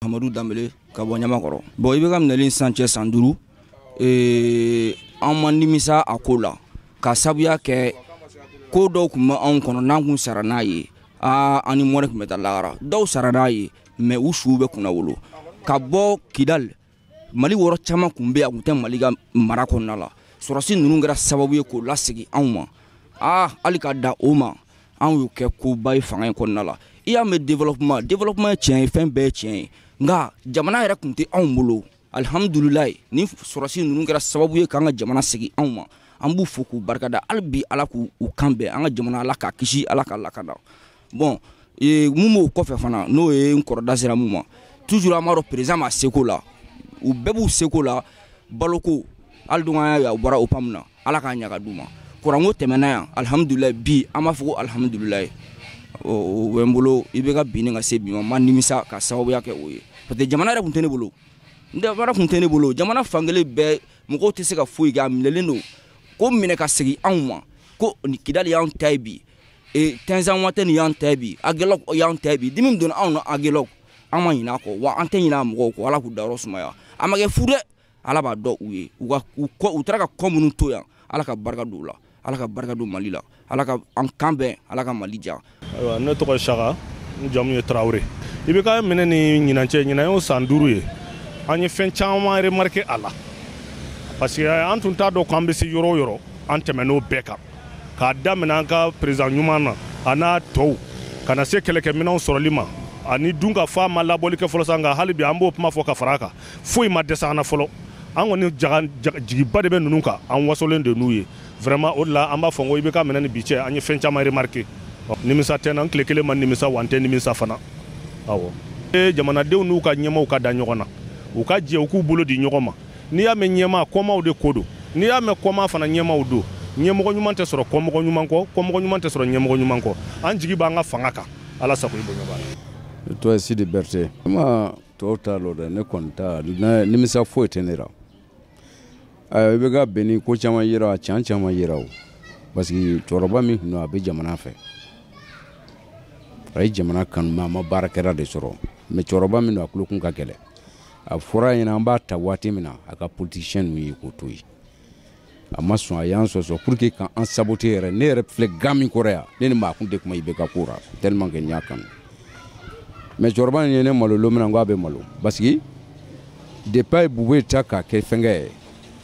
Amadu Danbele ka bɔ Ɲamakɔrɔ. Bon, i bɛ ka minɛli sisan cɛ san 5, an ma nimisa a ko la, ka sabuya kɛ ko dɔw tun bɛ anw kɔnɔ n'an kun sara n'a ye, aa, an ni mɔnɛ tun bɛ taa lahara. Dɔw sara n'a ye, mais u suw bɛ kunna wolo ka bɔ Kidali. Mali wɔrɔ caman tun bɛ yen, a tun tɛ Mali ka mara kɔnɔna la. Sɔrɔsi ninnu kɛra sababu ye k'o lasegin anw ma. Aa, hali ka da o ma, anw y'o kɛ koba ye fanga in kɔnɔna la. I y'a mɛn développement, développement ye tiɲɛ ye, fɛn bɛɛ ye tiɲɛ ye, nka jamana yɛrɛ tun tɛ anw bolo. Alihamudulilayi, ni sɔrɔsi ninnu kɛra sababu ye k'an ka jamana segin anw ma, an b'u fo k'u barikada. Hali bi, Ala k'u u kan bɛn an ka jamana, Ala k'a kisi, Ala k'a lakana. Bon, mun b'o kɔfɛ fana, n'o ye n kɔrɔda sera mun ma, toujours an b'a dɔn président ma seko la, u bɛɛ b'u seko la. Baloko, hali don an y'a ye u bɔra OPAM na, Ala k'a ɲa ka d'u ma. Kuranko tɛmɛna yan, alihamudulilayi. Bi an b'a fɔ ko alihamudulilayi, o bɛ n bolo. I bɛ ka bin ka se bi ma, ma nimisa ka sababuya kɛ o ye, parce que jamana yɛrɛ tun tɛ ne bolo, jamana tun tɛ ne bolo. Jamana fankelen bɛɛ, mɔgɔw tɛ se ka foyi kɛ, a minɛlen don ko minɛ ka segin anw ma, ko Kidali y'anw ta ye bi, Tɛnzan nin y'an ta ye bi, Agelok y'an ta ye bi. Dimi donna anw na Agelok, an ma ɲinɛ a kɔ, wa an tɛ ɲinɛ a mɔgɔw kɔ. Ala k'u dayɔrɔ sumaya. A ma kɛ fu dɛ, Ala b'a dɔn u ye. U ka u kɔ, u taara ka kɔ minnu to yan, Ala ka barika don u la, Ala ka barika don Mali la, Ala ka an kan bɛn, Ala ka Mali diya. Ayiwa, ne tɔgɔ ye Saka, n jamu ye Tarawele. I bɛ ka minɛ ni ɲinan cɛ, ɲinan y'o san 5 ye. An ye fɛn caman remarqué a la, parce que an tun t'a dɔn k'an bɛ se yɔrɔ o yɔrɔ, an tɛmɛn'o bɛɛ kan, k'a daminɛ an ka président ɲuman na, a n'a tɔw, ka na se kɛlɛkɛminɛnw sɔrɔli ma, ani dun ka fɔ a ma labɔli kɛ fɔlɔ sa. Nka hali bi an b'o kuma fɔ ka fara a kan, foyi ma dɛsɛ an na fɔlɔ. An kɔni jigiba de bɛ ninnu kan, an wasolen de n'u ye vraiment. O de la an b'a fɔ ko i bɛ ka minɛ ni bi cɛ, an ye fɛn caman remarqué. Nimisa tɛ n na, n tile kelen ma nimisa, wa n tɛ nimisa fana. Awɔ, jamanadenw n'u ka ɲɛmaaw ka da ɲɔgɔn na, u ka jɛ, u k'u bolo di ɲɔgɔn ma. N'i y'a mɛn ɲɛmaa, kɔmaw de ko don. N'i y'a mɛn kɔma fana, ɲɛmaaw don. Ɲɛmɔgɔ ɲuman tɛ sɔrɔ kɔmɔgɔ ɲuman kɔ, kɔmɔgɔ ɲuman tɛ sɔrɔ ɲɛmɔgɔ ɲuman kɔ. An jigi b'an ka fanga kan. Ala sago, i bonya b'a la. Ne tɔgɔ ye Sidi Berete. Ne ma tɔw t'a lɔ dɛ, ne kɔni ta, nimisa foyi tɛ ne la. Ayiwa, i bɛ ka bɛn ni ko caman yira, a can caman yira o, parce que cɛkɔrɔba min tun don, a bɛ jamana fɛ, a ye jamana kanu, mais a ma baarakɛla de sɔrɔ. Mais cɛkɔrɔba min don, a tulokun ka gɛlɛn. A fɔra a ɲɛna an b'a ta waati min na, a ka politicien ninnu ye k'o to yen, a ma sɔn. A y'an sɔsɔ pour que k'an saboter yɛrɛ. Ne yɛrɛ filɛ gan min kɔrɔ yan, ne ni maa kun tɛ kuma i bɛ ka ko la, tellement que n y'a kanu. Mais cɛkɔrɔba nin ye ne malo don min na, n ko a bɛ malo, parce que depuis a ye Bube ta k'a kɛ fɛnkɛ ye,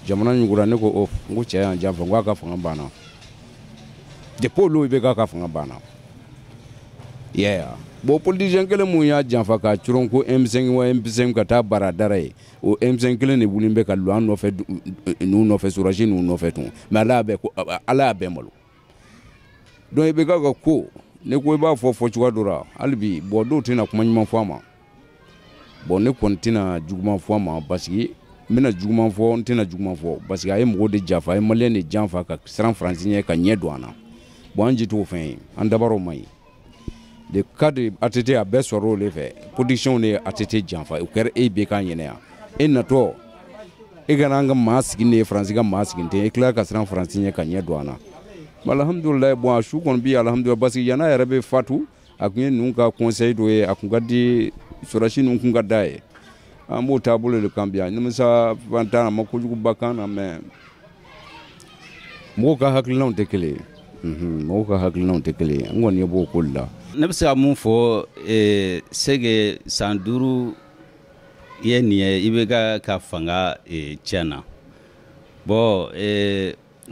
jamana ɲugura. Ne ko o, n ko cɛ y'an janfa, n ko a ka fanga banna. Depuis olu, i bɛ k'a ka fanga banna. Yeah. Bon, politicien kelen mun y'a janfa k'a coron ko M5 wa M5 ka taa bara dara ye, o M5 kelen de wulilen bɛ ka don an nɔfɛ, ninnu nɔfɛ, sɔrɔsi ninnu nɔfɛ tun. Mais Ala y'a bɛɛ ko, Ala y'a bɛɛ malo. Donc i bɛ ka ko ne ko i b'a fɔ fɔ cogoya dɔ la hali bi. Bon, dɔw tɛna kuma ɲuman fɔ a ma. Bon, ne kɔni tɛna juguman fɔ a ma, parce que n bɛna juguman fɔ, n tɛna juguman fɔ, parce que a ye mɔgɔw de janfa, a ye maliyɛn de janfa ka siran Faransi ɲɛ ka ɲɛ don an na. Bon, an ji t'o fɛn ye, an dabaraw man ɲi. Le cas de ATT, a bɛɛ sɔrɔ o de fɛ. Politiciens de ye ATT janfa, o kɛra e bɛ k'an ɲɛna yan. E natɔ, e kana an ka maa sigi ne ye, Faransi ka maa sigi tɛ, e tilala ka siran Faransi ɲɛ ka ɲɛ don an na. Alhamdulilayi. Bon, a su kɔni bi, alhamdulilayi, parce que yan'a yɛrɛ bɛ fatu, a tun ye ninnu ka conseil dɔ ye, a kun ka di sɔrɔsi ninnu kun ka d'a ye. An b'o taabolo de kan bi. A nimisa fan t'an na, ma kojuguba kan na, mais mɔgɔw ka hakilinaw tɛ kelen ye, mɔgɔw ka hakilinaw tɛ kelen ye. N kɔni ɲɛ b'o ko de la. Ne bɛ se ka mun fɔ, c'est que san 5 ye nin ye, i bɛ ka fanga tiɲɛna. Bon,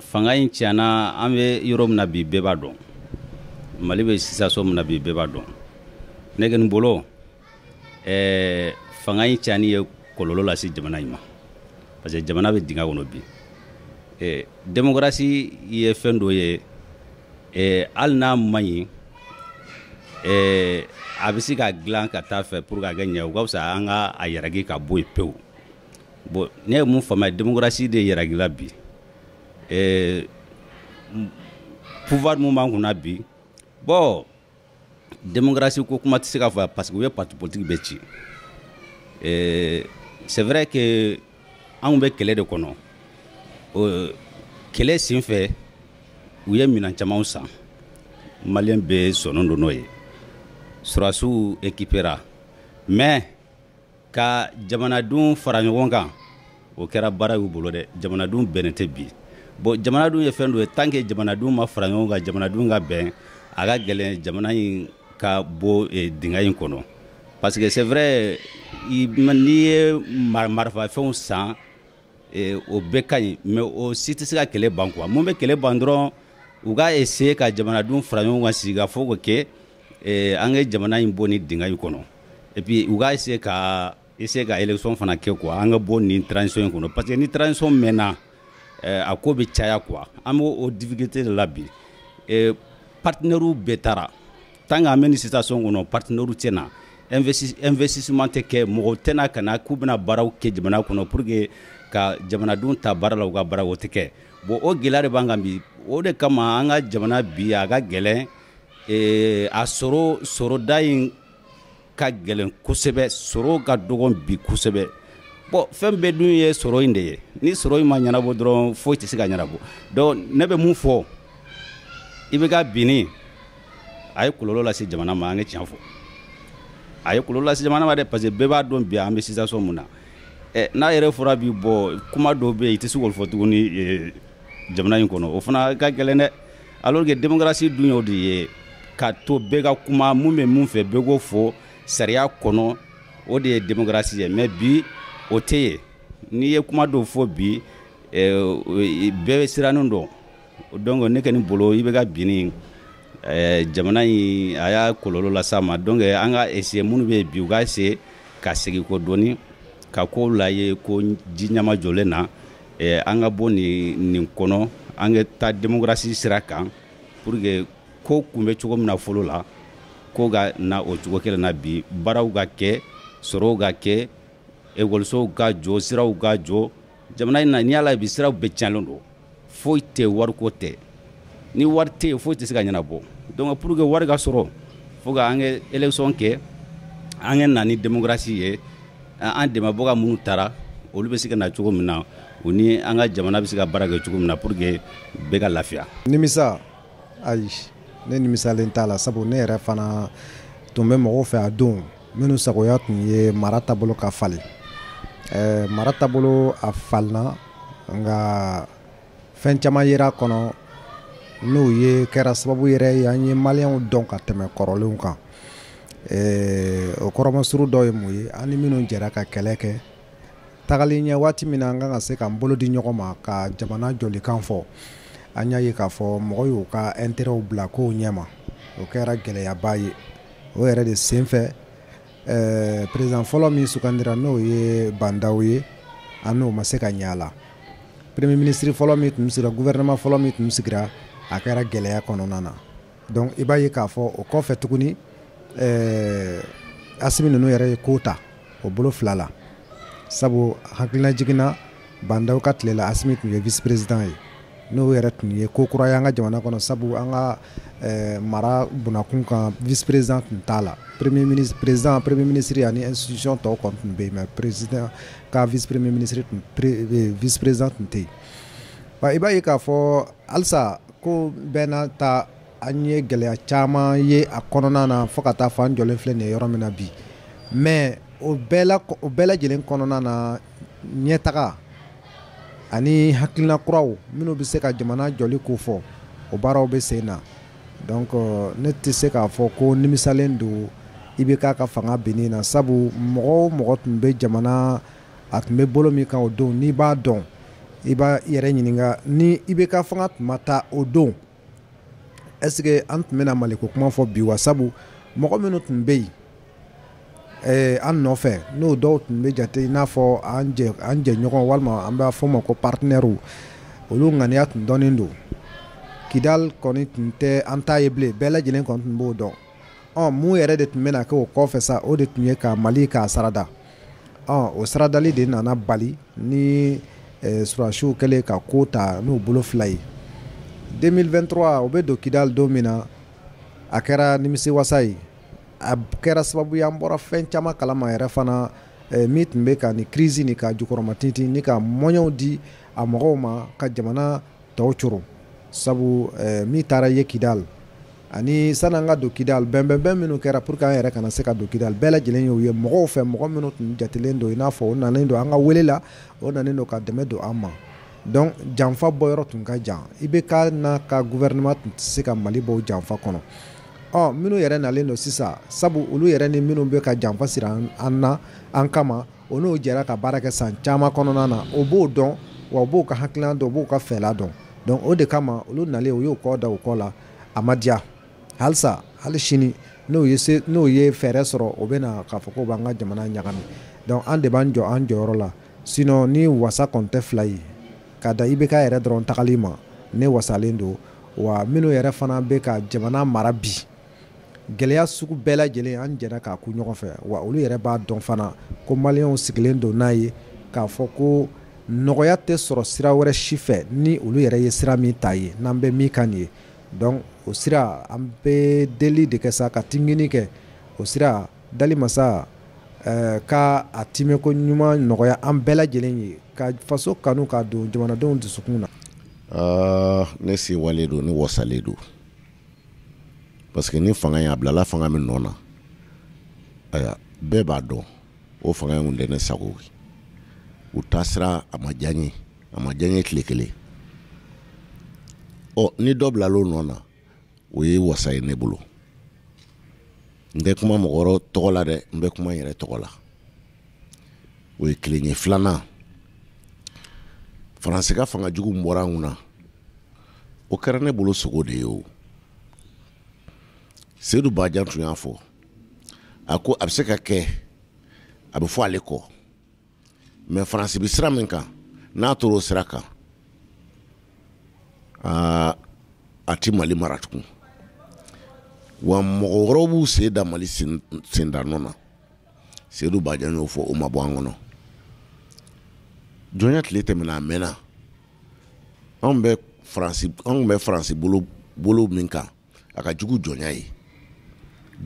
fanga in tiɲɛna, an bɛ yɔrɔ min na bi, bɛɛ b'a dɔn Mali bɛ situation min na bi, bɛɛ b'a dɔn. Ne kɔni bolo, fanga in tiɲɛni ye kɔlɔlɔ lase jamana in ma, parce que jamana bɛ dingɛ kɔnɔ bi. Démocratie ye fɛn dɔ ye, hali n'a man ɲi, a bɛ se ka dilan ka taa fɛ pour que a ka ɲɛ. O ka fisa an ka a yɛrɛki ka bɔ yen pewu. Bon, ne ye mun faamuya, démocratie de yɛrɛkila bi. Pouvoir mun b'an kunna bi, bon, démocratie ko kuma tɛ se ka fɔ, parce que u ye parti politique bɛɛ ci. C'est vrai que anw bɛ kɛlɛ de kɔnɔ. Kɛlɛ senfɛ, u ye minɛn camanw san, maliyɛn bɛɛ sɔnnen don n'o ye, sɔrɔdasiw équipera, mais Ka jamanadenw fara ɲɔgɔn kan, o kɛra baara y'u bolo dɛ. Jamanadenw bɛnnen tɛ bi. Bon, jamanadenw ye fɛn dɔ ye, tant que jamanadenw ma fara ɲɔgɔn kan, jamanadenw ka bɛn, a ka gɛlɛn jamana in ka bɔ dingɛ in kɔnɔ. Parce que c'est vrai, n'i ye marifafɛnw san, o bɛɛ ka ɲi, mais o si tɛ se ka kɛlɛ ban quoi. Mun bɛ kɛlɛ ban dɔrɔn, u ka essayer ka jamanadenw fara ɲɔgɔn kan, sigi ka fɔ k'o kɛ, an ka jamana in bɔ nin dingɛ in kɔnɔ. Et puis u ka essayer ka élection fana kɛ quoi, an ka bɔ nin transition in kɔnɔ, parce que ni transition mɛnna, a ko bɛ caya quoi. An b'o o difficulté de la bi. Partenaires bɛɛ taara. Tant que an bɛ nin situation kɔnɔ, partenaires tɛ na, investissement tɛ kɛ, mɔgɔ tɛ na ka na k'u bɛna baaraw kɛ jamana kɔnɔ pour que ka jamanadenw ta baara la, u ka baara o tɛ kɛ. Bon, o gɛlɛya de b'an kan bi. O de kama an ka jamana bi, a ka gɛlɛn, a sɔrɔ sɔrɔda in ka gɛlɛn kosɛbɛ, sɔrɔ ka dɔgɔn bi kosɛbɛ. Bon, fɛn bɛɛ dun ye sɔrɔ in de ye. Ni sɔrɔ in ma ɲɛnabɔ dɔrɔn, foyi tɛ se ka ɲɛnabɔ. Donc ne bɛ mun fɔ? I bɛ ka binni, a ye kɔlɔlɔ lase jamana ma. An ka tiɲɛ fɔ, a ye kɔlɔlɔ lase jamana ma dɛ, parce que bɛɛ b'a dɔn bi an bɛ situation mun na. Ɛ, n'a yɛrɛ fɔra bi, bɔ kuma dɔw bɛ yen, i tɛ se k'o fɔ tuguni jamana in kɔnɔ, o fana ka gɛlɛn dɛ. Alors que démocratie dun y'o de ye, ka to bɛɛ ka kuma, mun bɛ mun fɛ, bɛɛ k'o fɔ sariya kɔnɔ, o de ye démocratie ye. Mais bi o tɛ yen. N'i ye kuma dɔw fɔ bi, bɛɛ sirannen don. Donc ne kɔni bolo, i bɛ ka binni, jamana in, a y'a kɔlɔlɔ las'a ma. Donc an ka essayer, minnu bɛ yen bi, u ka essayer ka segin kɔ dɔɔni, ka kow lajɛ ko ji ɲama jɔlen na, an ka bɔ nin kɔnɔ, an ka taa démocratie sira kan, pour que ko kun bɛ cogo min na fɔlɔ la, ko ka na o cogo kelen na bi, baaraw ka kɛ, sɔrɔw ka kɛ, ekɔlisow ka jɔ, siraw ka jɔ jamana in na. N'i y'a lajɛ bi, siraw bɛɛ tiɲɛlen don, foyi tɛ, wariko tɛ. Ni wari tɛ yen, foyi tɛ se ka ɲɛnabɔ. Donc pour que wari ka sɔrɔ, fo ka an ka élection kɛ, an ka na ni démocratie ye. An dɛmɛbaga minnu taara, olu bɛ se ka na cogo min na, u ni an ka jamana bɛ se ka baara kɛ cogo min na, pour que bɛɛ ka lafiya. Nimisa, ayi, ne nimisalen t'a la, sabu ne yɛrɛ fana tun bɛ mɔgɔw fɛ a don minnu sagoya tun ye mara taabolo ka falen. Mara taabolo a falenna, nka fɛn caman yera a kɔnɔ n'o ye kɛra sababu yɛrɛ ye an ye maliyɛnw dɔn ka tɛmɛ kɔrɔlenw kan. O kɔrɔmasuru dɔ ye mun ye? An ni minnu jɛra ka kɛlɛ kɛ tagali ɲɛ, waati min na an kan ka se k'an bolo di ɲɔgɔn ma ka jamana jɔlikan fɔ, an y'a ye k'a fɔ mɔgɔ y'u ka intérêtw bila kow ɲɛma. O kɛra gɛlɛyaba ye. O yɛrɛ de senfɛ, président fɔlɔ min sugandira, n'o ye Bah N'Daw ye, an n'o ma se ka ɲɛ a la. Premier ministre fɔlɔ min tun sigira, gouvernement fɔlɔ min tun sigira, a kɛra gɛlɛya kɔnɔna na. Donc i b'a ye k'a fɔ o kɔfɛ tuguni, Asimi ninnu yɛrɛ ye ko ta o bolo fila la, sabu hakilina jiginna Bah N'Daw ka tile la, Asimi tun ye vice président ye, n'o yɛrɛ tun ye ko kura ye an ka jamana kɔnɔ, sabu an ka mara bunakun kan, vice président tun t'a la. Premier ministre, président, premier ministre ani institution tɔw kɔni tun bɛ yen, mais président ka vice premier ministre tun, vice président tun tɛ yen. Wa i b'a ye k'a fɔ halisa ko bɛɛ n'a ta, an ye gɛlɛya caman ye a kɔnɔna na fo ka taa fɔ an jɔlen filɛ nin ye yɔrɔ min na bi. Mais o bɛɛ la, o bɛɛ lajɛlen kɔnɔna na, ɲɛtaga ani hakilina kuraw minnu bɛ se ka jamana jɔli ko fɔ, o baaraw bɛ sen na. Donc ne tɛ se k'a fɔ ko nimisalen don IBK ka fanga binni na, sabu mɔgɔ o mɔgɔ tun bɛ jamana, a tun bɛ bolo min kan o don, n'i b'a dɔn, i b'a yɛrɛ ɲininka ni IBK fanga tun ma taa o don, est ce que an tun bɛna Maliko kuma fɔ bi wa? Sabu mɔgɔ minnu tun bɛ yen an nɔfɛ, n'o dɔw tun bɛ jate i n'a fɔ an jɛɲɔgɔn, walima an b'a fɔ o ma ko partenaires, olu ŋaniya tun dɔnnen don. Kidal kɔni tun tɛ an ta ye bilen, bɛɛ lajɛlen kɔni tun b'o dɔn. Ɔ, mun yɛrɛ de tun bɛna kɛ o kɔfɛ sa? O de tun ye ka Mali k'a sarada. Ɔ, o saradali de nana bali ni surasiw kɛlen ka ko ta n'u bolo fila ye. 2023, o bɛ don Kidal don min na, a kɛra nimisiwasa ye. A kɛra sababu ye an bɔra fɛn caman kalama yɛrɛ fana, min tun bɛ ka nin crise nin ka jukɔrɔma tintin ni ka mɔɲɛw di a mɔgɔw ma ka jamana tɔw coro, sabu min taara ye Kidal. Ani sani an ka don Kidal, bɛnbɛnbɛn minnu kɛra pour que an yɛrɛ kana se ka don Kidal, bɛɛ lajɛlen y'o ye mɔgɔw fɛ, mɔgɔ minnu tun jatelen don i n'a fɔ o nalen don an ka wele la, o nalen don ka dɛmɛ don an ma. Donc janfa bɔyɔrɔ tun ka jan, IBK n'a ka gouvernement tun tɛ se ka Mali bɔ janfa kɔnɔ. Ɔ minnu yɛrɛ nalen don sisan, sabu olu yɛrɛ ni minnu bɛ ka janfa siri an na an kama, o n'o jɛra ka baara kɛ san caman kɔnɔna na, o b'o dɔn, wa o b'o ka hakilina dɔn, o b'o ka fɛla dɔn. Donc o de kama olu nalen, u y'o kɔ da o kɔ la, a ma diya. Halisa hali sini n'o ye fɛɛrɛ sɔrɔ, o bɛ na k'a fɔ k'o b'an ka jamana ɲagami. Donc an de b'an jɔ an jɔyɔrɔ la, sinon ni wasa kɔni tɛ fila ye ka da IBK yɛrɛ dɔrɔn tagali ma, ne wasalen don. Wa minnu yɛrɛ fana bɛ ka jamana mara bi, gɛlɛya sugu bɛɛ lajɛlen an jɛra k'a ku ɲɔgɔn fɛ, wa olu yɛrɛ b'a dɔn fana ko maliyɛnw sigilen don n'a ye k'a fɔ ko nɔgɔya tɛ sɔrɔ sira wɛrɛ si fɛ ni olu yɛrɛ ye sira min ta ye, n'an bɛ min kan nin ye. Donc o sira an bɛ deli de kɛ sa, ka tingini kɛ o sira dali masa ka a timɛko ɲuman nɔgɔya an bɛɛ lajɛlen ye, ka faso kanu k'a don jamanadenw dusukun na. Ne sewalen don, ne wasalen don, parce que ni fanga in a bilala fanga min nɔ na, ayiwa bɛɛ b'a dɔn o fanga in kun tɛ ne sago ye. U taasira a ma diya n ye, a ma diya n ye tile kelen. Ɔ ni dɔ bilal'o nɔ na, o ye wasa ye ne bolo. N tɛ kuma mɔgɔ wɛrɛ tɔgɔ la dɛ, n bɛ kuma n yɛrɛ tɔgɔ la. O ye kelen ye. Filanan, Faransi ka fanga jugu min bɔra an kunna, o kɛra ne bolo sogo de ye o. Seydou Badian tun y'a fɔ, a ko a bɛ se ka kɛ a bɛ fɔ ale kɔ, mais Faransi bɛ sira min kan, n'a tora o sira kan, aa a ti Mali mara tugun. Wa mɔgɔ wɛrɛw b'u sen da Mali senda nɔ na. Seydou Badian y'o fɔ, o ma bɔ an kɔnɔ. Jɔnya tile tɛmɛna a mɛnna. Anw bɛ Faransi bolo min kan, a ka jugu jɔnya ye.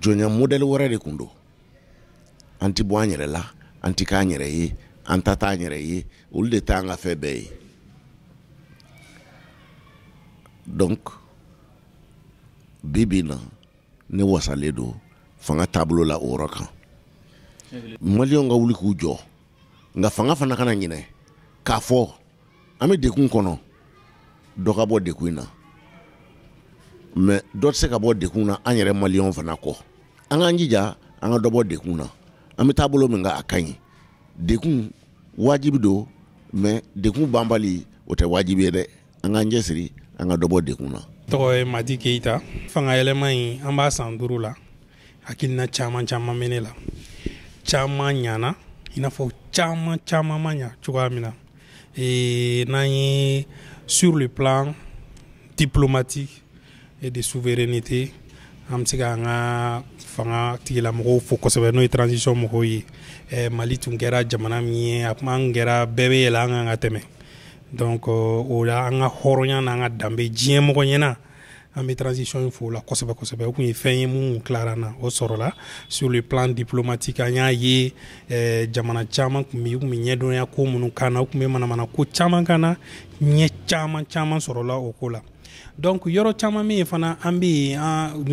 Jɔnya modèle wɛrɛ de kun don. An ti bɔ an yɛrɛ la, an ti k'an yɛrɛ ye, an ta t'an yɛrɛ ye, olu de t'an ka fɛn bɛɛ ye. Donc bi bi in na, ne wasalen don fanga taabolo la o yɔrɔ kan. Maliyɛnw ka wuli k'u jɔ, nka fanga fana kana ɲinɛ k'a fɔ an bɛ degun kɔnɔ, dɔ ka bɔ degun in na. Mais dɔ tɛ se ka bɔ degun na an yɛrɛ maliyɛnw fana kɔ. An k'an jija an ka dɔ bɔ degun na. An bɛ taabolo min kan, a ka ɲi. Degun wajibi don, mais degun banbali o tɛ wajibi ye dɛ. An k'an cɛsiri an ka dɔ bɔ degun na. Tɔgɔ ye Madi Keyita. Fanga yɛlɛma in, an b'a san 5 la. Hakilina caman caman bɛ ne la, caman ɲana i n'a fɔ caman caman ma ɲa cogoya min na. N'an ye sur le plan diplomatique et de souveraineté, an bɛ se k'an ka fanga tigilamɔgɔw fo kosɛbɛ, n'o ye transition mɔgɔw ye. Mali tun kɛra jamana min ye, a kuma an kɛra bɛɛ bɛ yɛlɛ an kan ka tɛmɛ. Donc o la an ka hɔrɔnya n'an ka danbe diɲɛ mɔgɔ ɲɛna, an bɛ transition in fo la kosɛbɛ kosɛbɛ. O kun ye fɛn ye mun tilara na, o sɔrɔla. Sur le plan diplomatique, an y'a ye jamana caman tun bɛ yen, u tun bɛ ɲɛdɔnya ko minnu kan na, u tun bɛ manamana ko caman kan na, ɲɛ caman caman sɔrɔla o ko la. Donc yɔrɔ caman min ye fana, an bɛ yen,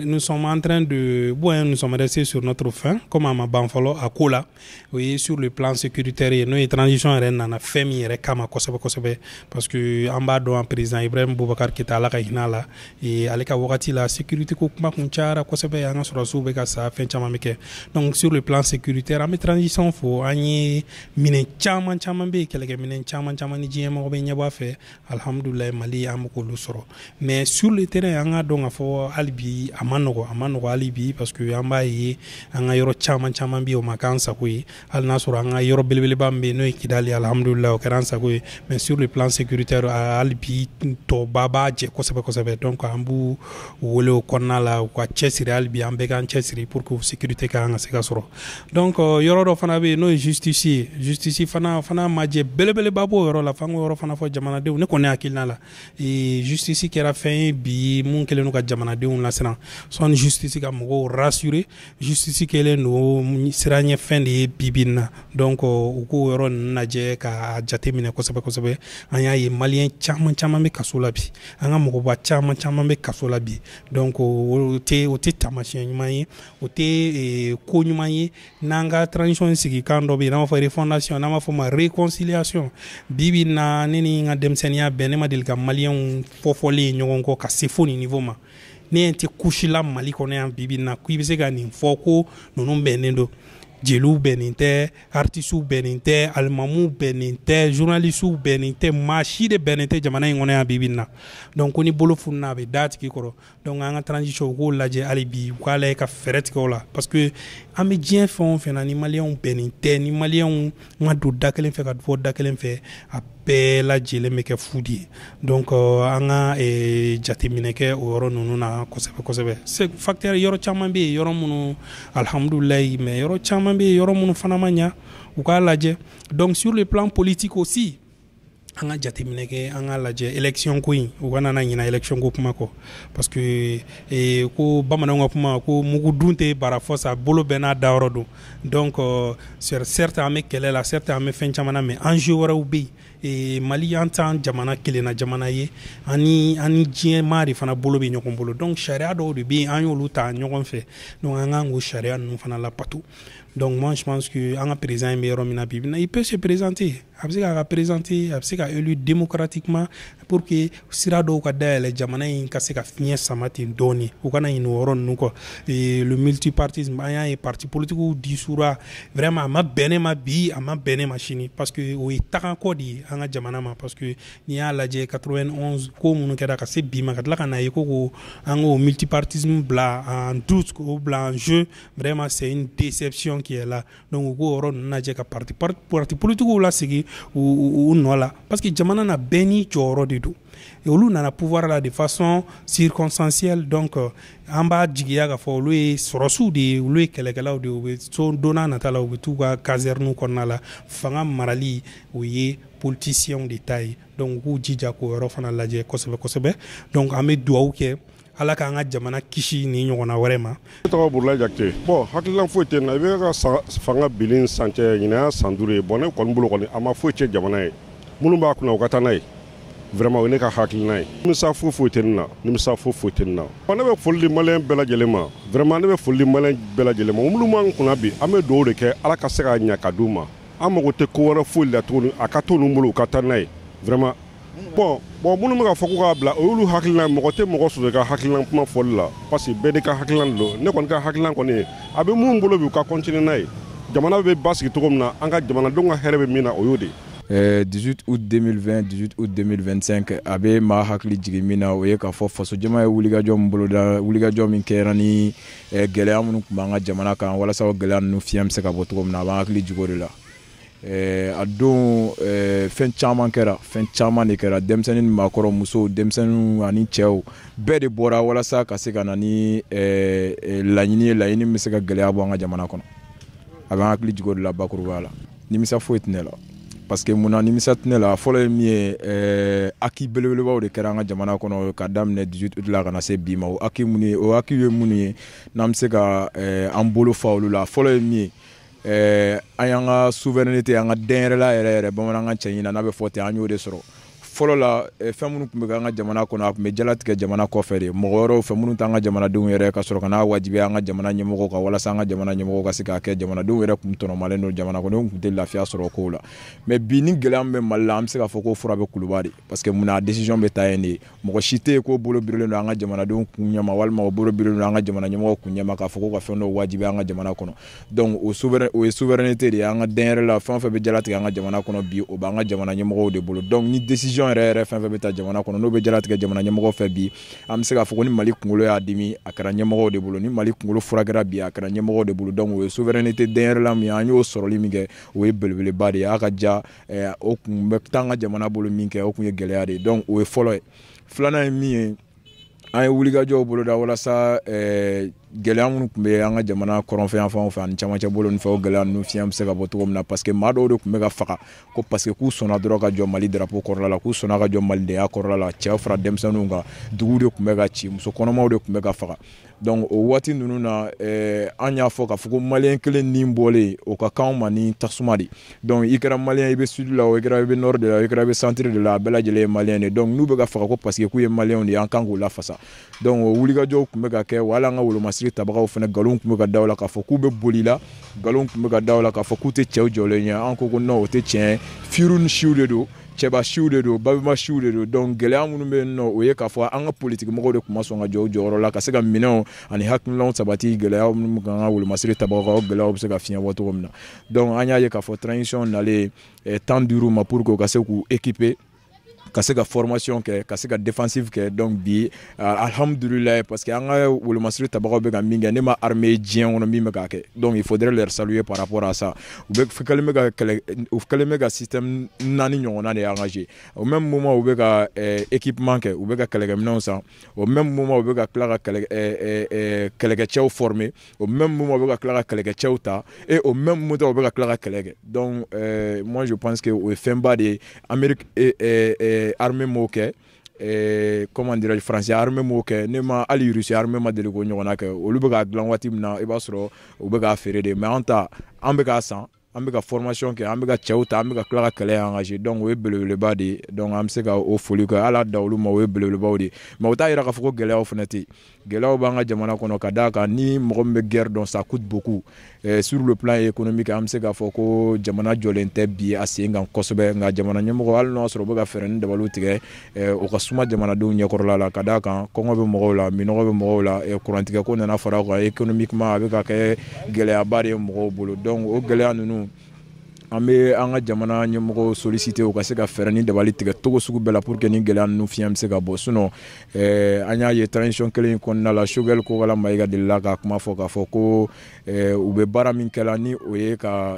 nous sommes en train de, bon, nous sommes restés sur notre faim, comme a ma ban fɔlɔ a ko la. O ye sur le plan sécuritaire ye, n'o ye transition yɛrɛ nana fɛn min yɛrɛ kama kosɛbɛ kosɛbɛ, parce que an b'a dɔn président Ibrahim Boubacar Keïta, Ala ka hinɛ a la, ale ka wagati la sécurité ko kuma kun cayara kosɛbɛ, an ka sɔrɔdasiw bɛ ka sa, fɛn caman bɛ kɛ. Donc sur le plan sécuritaire, an bɛ transition fo, an ye minɛn caman caman bɛ yen, kɛlɛkɛminɛn caman caman ni diɲɛ mɔgɔ bɛ ɲɛbɔ a fɛ, alhamdulilayi Mali an bɛ k'olu sɔrɔ. Mais sur le terrain, an ka dɔn k'a fɔ hali bi a ma nɔgɔ, a ma nɔgɔ hali bi, parce que an b'a ye an ka yɔrɔ caman caman bɛ yen, o ma k'an sago ye. Hali n'a sɔrɔ an ka yɔrɔ belebeleba min bɛ yen, n'o ye Kidali, alhamdulilayi o kɛra an sago ye. Mais sur le plan sécuritaire, hali bi tɔba b'a jɛ kosɛbɛ kosɛbɛ. Donc an b'u wele o kɔnɔna la, u ka cɛsiri hali bi, an bɛɛ k'an cɛsiri pour que sécurité ka kan ka se ka sɔrɔ. Donc yɔrɔ dɔ fana bɛ yen, n'o ye justice ye. Justice fana ma jɛ belebeleba b'o yɔrɔ la, f'an k'o yɔrɔ fana fɔ jamanadenw. Ne kɔni hakilina la, justice Justice kɛra fɛn ye bi mun kɛlen don ka jamanadenw lasiran. Sɔnni justice ka mɔgɔw rassurer, justice kɛlen don siranɲɛ fɛn de ye bi bi in na. Donc u k'o yɔrɔ ninnu lajɛ ka jateminɛ kosɛbɛ kosɛbɛ. An y'a ye Malien caman caman bɛ kaso la bi, an ka mɔgɔba caman caman bɛ kaso la bi. Donc o tɛ taamasiyɛn ɲuman ye, o tɛ ko ɲuman ye. N'an ka transition sigikan dɔ bɛ yen, n'an b'a fɔ refondation, n'an b'a fɔ ma réconciliation. Bi bi in na, ne ni n ka denmisɛnninya bɛɛ, ne ma deli ka Malienw fɔfɔlen ye ɲɔgɔn kɔ ka se fo nin niveau ma. Ne tɛ couche la Mali kɔnɔ yan bi bi in na k'i bɛ se ka nin fɔ ko ninnu bɛnnen don. Jeliw bɛnnen tɛ, artistes bɛnnen tɛ, alimamuw bɛnnen tɛ, journalistes bɛnnen tɛ, maa si de bɛnnen tɛ jamana in kɔnɔ yan bi bi in na. Donc ko ni bolo fununa, a bɛ da tigi kɔrɔ. Donc an ka transition, u k'o lajɛ hali bi, u k'a lajɛ ka fɛɛrɛ tigɛ o la, parce que an bɛ diɲɛ fɛn o fɛn na, ni Malienw bɛnnen tɛ, ni Malienw ma don da kelen fɛ ka bɔ da kelen fɛ, a bɛɛ lajɛlen bɛ kɛ fu de ye. Donc an ka jateminɛ kɛ o yɔrɔ ninnu na kosɛbɛ kosɛbɛ. Facteur yɔrɔ caman bɛ yen, yɔrɔ minnu alhamdulilayi, mais yɔrɔ caman bɛ yen, yɔrɔ minnu fana ma ɲa, u k'a lajɛ. Donc sur le plan politique aussi, an ka jateminɛ kɛ, an ka lajɛ élection ko in, u kana na ɲina élection ko kuma kɔ, parce que ko bamananw ka kuma ko mugu dun tɛ bara fɔ sa, bolo bɛɛ n'a dayɔrɔ don. Donc certes an bɛ kɛlɛ la, certes an bɛ fɛn caman na, mais enjeu wɛrɛw bɛ yen. Mali, an t'an jamana kelenna jamana ye, ani ani diɲɛ maa de fana bolo bɛ ɲɔgɔn bolo. Donc sariya dɔw de bɛ yen, an y'olu ta ɲɔgɔn fɛ, donc an kan k'o sariya ninnu fana labato. Donc moi, je pense que an ka président in bɛ yɔrɔ min na bi bi, il peut se présenter, a bɛ se k'a ka présenter, a bɛ se ka élu démocratiquement pour que sira dɔw ka dayɛlɛ, jamana in ka se ka fiɲɛ sama ten dɔɔni, u kana ɲinɛ o yɔrɔ ninnu kɔ. Le multipartisme, an y'a ye parti politiques dissoudra, vraiment a ma bɛn ne ma bi, a ma bɛn ne ma sini, parce que o ye tagakɔ de ye an ka jamana ma. Parce que n'i y'a lajɛ, 91 ko minnu kɛra ka se bi ma, ka tila ka na ye ko an k'o multipartisme bila en doute, k'o bila en jeu, vraiment c'est une déception qui est là. Donc u k'o yɔrɔ ninnu lajɛ ka parti politiques lasegin u nɔ la, parce que jamana na, bɛɛ n'i jɔyɔrɔ de don. Olu nana pouvoir la de façon circonstancielle. Donc an b'a jigiya k'a fɔ olu ye sɔrɔsiw de ye, olu ye kɛlɛkɛlaw de ye, u bɛ so don n'a nata la, u bɛ t'u ka caserne kɔnɔna la. Fanga marali, o ye politiciens de ta ye. Donc u k'u jija k'o yɔrɔ fana lajɛ kosɛbɛ kosɛbɛ. Donc an bɛ dugawu kɛ, Ala k'an ka jamana kisi nin ɲɔgɔnna wɛrɛ ma. Ne tɔgɔ Burulayi Jakite. Bon, hakilina foyi tɛ n na. I bɛ ka fanga bilen san cɛ, ɲinan y'a san 5 ye. Bon, ne kɔni bolo kɔni, a ma foyi cɛ jamana ye. Minnu b'a kunna, u ka taa n'a ye. Vraiment, o ye ne ka hakilina ye. Nimisa foyi foyi tɛ ne na, nimisa foyi foyi tɛ ne na. Bon, ne bɛ foli di Malien bɛɛ lajɛlen ma. Vraiment, ne bɛ foli di Malien bɛɛ lajɛlen ma. Minnu b'an kunna bi, an bɛ dugawu de kɛ, Ala ka se k'a ɲɛ ka d'u ma. An mago tɛ ko wɛrɛ foyi la tuguni, a ka to ninnu bolo, u ka taa n'a ye. Vraiment. Bon, minnu bɛ ka fɔ k'u k'a bila, o y'olu hakilina. Mɔgɔ tɛ mɔgɔ sɔsɔ i ka hakilina kuma fɔli la, parce que bɛɛ de ka hakilina don. Ne kɔni ka hakilina kɔni ye, a bɛ mun bolo bi, u ka continuer n'a ye. Jamana bɛ basigi cogo min na, an ka jamanadenw ka hɛrɛ bɛ min na, o y'o de ye. 18 août 2020, 18 août 2025, a bɛ maa hakili jigin min na, o ye k'a fɔ fasojama ye wulikajɔ min boloda, wulikajɔ min kɛra ni gɛlɛya minnu tun b'an ka jamana kan, walasa o gɛlɛya ninnu fiɲɛ bɛ se ka bɔ cogo min na. A b'an hakili jigin o de la. A don, fɛn caman kɛra, fɛn caman de kɛra. Denmisɛnnin ni maakɔrɔ, musow, denmisɛnninw ani cɛw, bɛɛ de bɔra walasa ka se ka na ni laɲini ye, laɲini min bɛ se ka gɛlɛya bɔ an ka jamana kɔnɔ. A b'an hakili jigin o de la bakurubaya la. Nimisa foyi tɛ ne la, parce que munna nimisa tɛ ne la? Fɔlɔ ye min ye, acquis belebelebaw de kɛra an ka jamana kɔnɔ ka daminɛ 18 août la ka na se bi ma. O acquis minnu ye, o acquis ye minnu ye, n'an bɛ se ka an bolo fa olu la, fɔlɔ ye min ye, an y'an ka souveraineté, an ka dɛnyɛrɛla yɛrɛ yɛrɛ, bamanankan cɛɲi na n'a bɛ fɔ ten, an y'o de sɔrɔ. Fɔlɔ la, fɛn minnu tun bɛ kɛ an ka jamana kɔnɔ, a tun bɛ jalatigɛ jamana kɔfɛ de, mɔgɔ wɛrɛw fɛ minnu t'an ka jamanadenw yɛrɛ, ka sɔrɔ ka n'a wajibiya an ka jamana ɲɛmɔgɔw kan, walasa an ka jamana ɲɛmɔgɔw ka se k'a kɛ. Jamanadenw yɛrɛ tun tɔnɔmalen don, jamana kɔnɔdenw tun tɛ lafiya sɔrɔ kow la. Mais bi, ni gɛlɛya min bɛ Mali la, an bɛ se k'a fɔ ko fura bɛ kuluba de, parce que munna? A décision bɛ ta yen de. Mɔgɔ si tɛ yen k'o bolo birilen don an ka jamanadenw kun ɲɛma, walima o bolo birilen don an ka jamana ɲɛmɔgɔw kun ɲɛma, k'a fɔ ko ka fɛn dɔw wajibiya an ka jamana kɔnɔ. Donc o ye souveraineté de ye, an ka dɛnyɛrɛ la. Fɛn o fɛn bɛ jalatigɛ an ka jamana kɔnɔ bi, o b'an ka jamana ɲɛmɔgɔw de bolo. Donc ni décision yɛrɛ yɛrɛ fɛn fɛn bɛ ta jamana kɔnɔ, n'o bɛ jalatigɛ jamana ɲɛmɔgɔ fɛ bi, an bɛ se k'a fɔ ko ni Mali kunkolo y'a dimi, a kɛra ɲɛmɔgɔw de bolo. Ni Mali kunkolo furakɛra bi, a kɛra ɲɛmɔgɔw de bolo. Donc o ye souveraineté, dɛnyɛrɛla min ye, an y'o sɔrɔli min kɛ, o ye belebeleba de ye. A ka ja o kun bɛ taa an ka jamana bolo min kɛ, o kun ye gɛlɛya de ye. Donc o ye fɔlɔ ye. Filanan ye min ye, An ye wulikajɔw boloda walasa gɛlɛya minnu tun bɛ an ka jamana kɔrɔnfɛ yan fanw fɛ ani camancɛ bolo ni fɛn, o gɛlɛya ninnu fiɲɛ bɛ se ka bɔ cogo min na, parce que maa dɔw de tun bɛ ka faga ko parce que k'u sɔnna dɔrɔn ka jɔ Mali drapeau kɔrɔla la, k'u sɔnna ka jɔ malidenya kɔrɔla la. Cɛw fara denmisɛnninw kan, duguw de tun bɛ ka ci, muso kɔnɔmaw de tun bɛ ka faga. Donc o waati ninnu na, an y'a fɔ k'a fɔ ko maliyɛn kelen ni bɔlen, o ka kan ma ni tasuma de. Donc i kɛra maliyɛn, i bɛ sud la o, i kɛra i bɛ nord de la, i kɛra i bɛ centre de la, a bɛɛ lajɛlen ye maliyɛn de. Donc n'u bɛ ka faga ko parce que k'u ye maliyɛnw de ye, an kan k'u lafasa. Donc o wulikajɔw tun bɛ ka kɛ wa. Hali an ka wolomasiri tabagaw fana, nkalon tun bɛ ka da u la k'a fɔ k'u bɛ boli la, nkalon tun bɛ ka da u la k'a fɔ k'u tɛ cɛw jɔlen ye. An ko ko non, o tɛ tiɲɛ ye. Firu ni siw de don, cɛba siw de don, babima siw de don. Donc gɛlɛya minnu bɛ yen nɔ, o ye k'a fɔ an ka politiki mɔgɔw de tun ma sɔn ka jɔ u jɔyɔrɔ la ka se ka minɛnw ani hakilinaw sabati, gɛlɛya minnu kan ka wolomasiri tabagaw kan, o gɛlɛyaw bɛ se ka fiɲɛ bɔ cogo min na. Donc an y'a ye k'a fɔ transition nalen, temps dir'u ma pour que u ka se k'u équiper, ka se ka formation kɛ, ka se ka défensive kɛ. Donc bi, alhamdulilayi, parce que an ka wolomasiri tabagaw bɛ ka min kɛ, ne ma armée diɲɛ kɔnɔ min bɛ k'a kɛ. Donc il faudrait leur saluer par rapport à ça. U bɛ kɛlen bɛ ka kɛlɛ, u kɛlen bɛ ka système 4 ɲɔgɔnna de engagé. Au même moment u bɛ ka équipement kɛ, u bɛ ka kɛlɛkɛminɛnw san, au même moment u bɛ ka tila ka kɛlɛkɛcɛw former, au même moment u bɛ ka tila ka kɛlɛkɛcɛw ta, et au même moment u bɛ ka tila ka kɛlɛ kɛ. Donc moi je pense que o ye fɛnba de ye. Amérique armée m'o kɛ, comment dirais-je, français armée m'o kɛ, ne ma hali Russie armée ma deli k'o ɲɔgɔnna kɛ. Olu bɛ k'a dilan waati min na, i b'a sɔrɔ u bɛ k'a feere de, mais an ta, an bɛ k'a san, an bɛ ka formation kɛ, an bɛ ka cɛw ta, an bɛ ka tila ka kɛlɛ engagé. Donc o ye belebeleba de ye. Donc an bɛ se ka o foli kɛ, ala da olu ma, o ye belebelebaw de ye. Mais o t'a yira k'a fɔ ko gɛlɛyaw fana tɛ yen. Gɛlɛyaw b'an ka jamana kɔnɔ, ka d'a kan ni mɔgɔ min bɛ guerre dɔn, ça coûte beaucoup. Sur le plan économique, an bɛ se k'a fɔ ko jamana jɔlen tɛ bi a sen kan kosɛbɛ. Nka jamana ɲɛmɔgɔ, hali n'o y'a sɔrɔ u bɛ ka fɛɛrɛ ni dabaliw tigɛ, o ka suma jamanadenw ɲɛkɔrɔla la, ka d'a kan kɔngɔ bɛ mɔgɔw la, minɔgɔ bɛ mɔgɔw la, kurantigɛ ko nana fara o kan. Économiquement, a bɛ ka kɛ gɛlɛyaba de ye mɔgɔw bolo. Donc o gɛlɛya ninnu, an bɛ an ka jamana ɲɛmɔgɔw solliciter u ka se ka fɛɛrɛ ni dabali tigɛ cogo sugu bɛɛ la pour que ni gɛlɛya ninnu fiɲɛ bɛ se ka bɔ. Sinon an y'a ye transition kelen in kɔnɔna la, Choguel Kokalla Maïga delila ka kuma fɔ k'a fɔ ko u bɛ baara min kɛla, ni o ye ka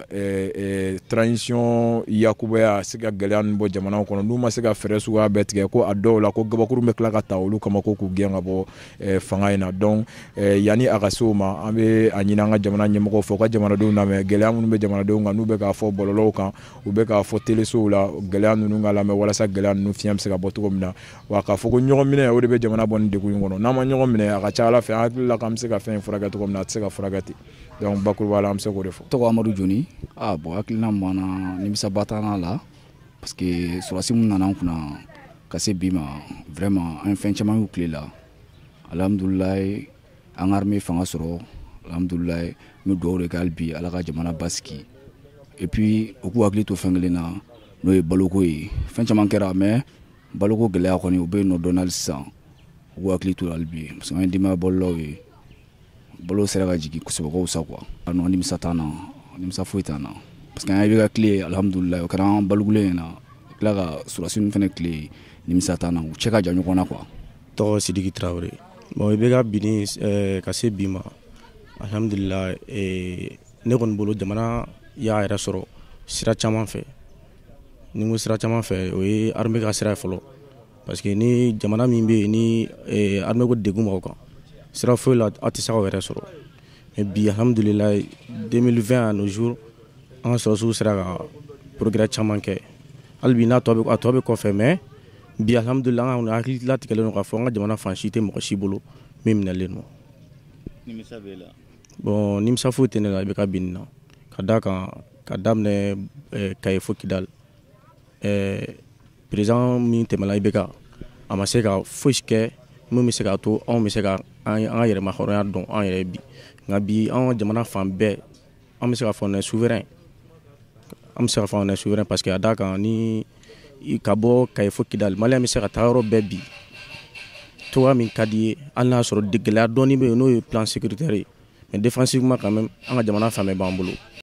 transition yakubaya, se ka gɛlɛya ninnu bɔ jamana kɔnɔ, n'u ma se ka fɛɛrɛ suguya bɛɛ tigɛ, ko a dɔw la ko gabakuru bɛ tila ka ta olu kama ko k'u gɛn ka bɔ fanga in na. Donc yanni a ka se o ma, an bɛ a ɲini an ka jamana ɲɛmɔgɔw fɛ, u ka jamanadenw lamɛn. Gɛlɛya minnu bɛ jamanadenw kan, n'u bɛ k'a fɔ bɔlɔlɔw kan, u bɛ k'a fɔ telesow la, gɛlɛya ninnu ka lamɛn walasa gɛlɛya ninnu fiɲɛ bɛ se ka bɔ cogo min na. Wa k'a fɔ ko ɲɔgɔn minɛ, o de bɛ jamana bɔ nin degun in kɔnɔ. N'an ma ɲɔgɔn minɛ, a ka ca ala fɛ, an hakili la k'an bɛ se ka fɛn in furakɛ cogo min na, a tɛ se ka furakɛ ten. Donc bakuruba la, an bɛ se k'o de fɔ. Tɔgɔ Amadu Joni. Ah bon, hakilina min b'an na, nimisaba t'an la, parce que sɔrɔdasi min nana an kunna ka se bi ma, vraiment an ye fɛn caman y'u tile la. Alhamdulilayi, an ka armée fanga sɔrɔ, alhamdulilayi. N bɛ dugawu de kɛ hali bi, Ala ka jamana basigi. Et puis u k'u hakili to fɛn kelen na, n'o ye baloko ye. Fɛn caman kɛra, mais baloko gɛlɛya kɔni, o bɛ yen nɔ dɔɔni hali sisan. U k'u hakili to hali bi, parce que an ye denbaya balolaw ye, balo sera ka jigin kosɛbɛ, ka fisa quoi. Non, nimisa t'an na, nimisa foyi t'an na, parce que an ye ka tile, alhamdulilayi, o kɛra an balokulen ɲɛna, tila ka sɔrɔdasi ninnu fana tile, nimisa t'an na, u cɛ ka jan ɲɔgɔn na quoi. Tɔgɔ Sidiki Tarawele. Bon, i bɛ ka binni ka se bi ma, alhamdulilayi, ne kɔni bolo, jamana y'a yɛrɛ sɔrɔ sira caman fɛ. Ni n ko sira caman fɛ, o ye armée ka sira ye fɔlɔ, parce que ni jamana min bɛ yen ni armée ko degun b'aw kan, sira foyi la aw tɛ se k'aw yɛrɛ sɔrɔ. Mais bi, alhamdulilayi, 2020 à nos jours, an ka sɔrɔdasiw sera ka progrès caman kɛ. Hali bi n'a tɔ bɛ, a tɔ bɛ kɔfɛ, mais bi, alhamdulilayi, an hakili latigɛlen don k'a fɔ an ka jamana fan si tɛ mɔgɔ si bolo min minɛlen don. Nimisa b'e la? Bon, nimisa foyi tɛ ne la. I bɛ ka bin na, ka d'a kan ka daminɛ Kaye fo Kidali, président min tɛmɛna, IBK, a ma se ka fosi kɛ min bɛ se k'a to anw bɛ se ka an ka yɛrɛma hɔrɔnya dɔn an yɛrɛ bi. Nka bi, an ka jamana fan bɛɛ, an bɛ se k'a fɔ on est souverain, an bɛ se k'a fɔ on est souverain, parce que a d'a kan ni ka bɔ Kaye fo Kidali, maliyɛn bɛ se ka taa yɔrɔ bɛɛ bi cogoya min ka di ye, hali n'a y'a sɔrɔ gɛlɛya dɔɔni bɛ yen, n'o ye plan sécuritaire ye, mais défensivement quand même, an ka jamana fan bɛɛ b'an bolo.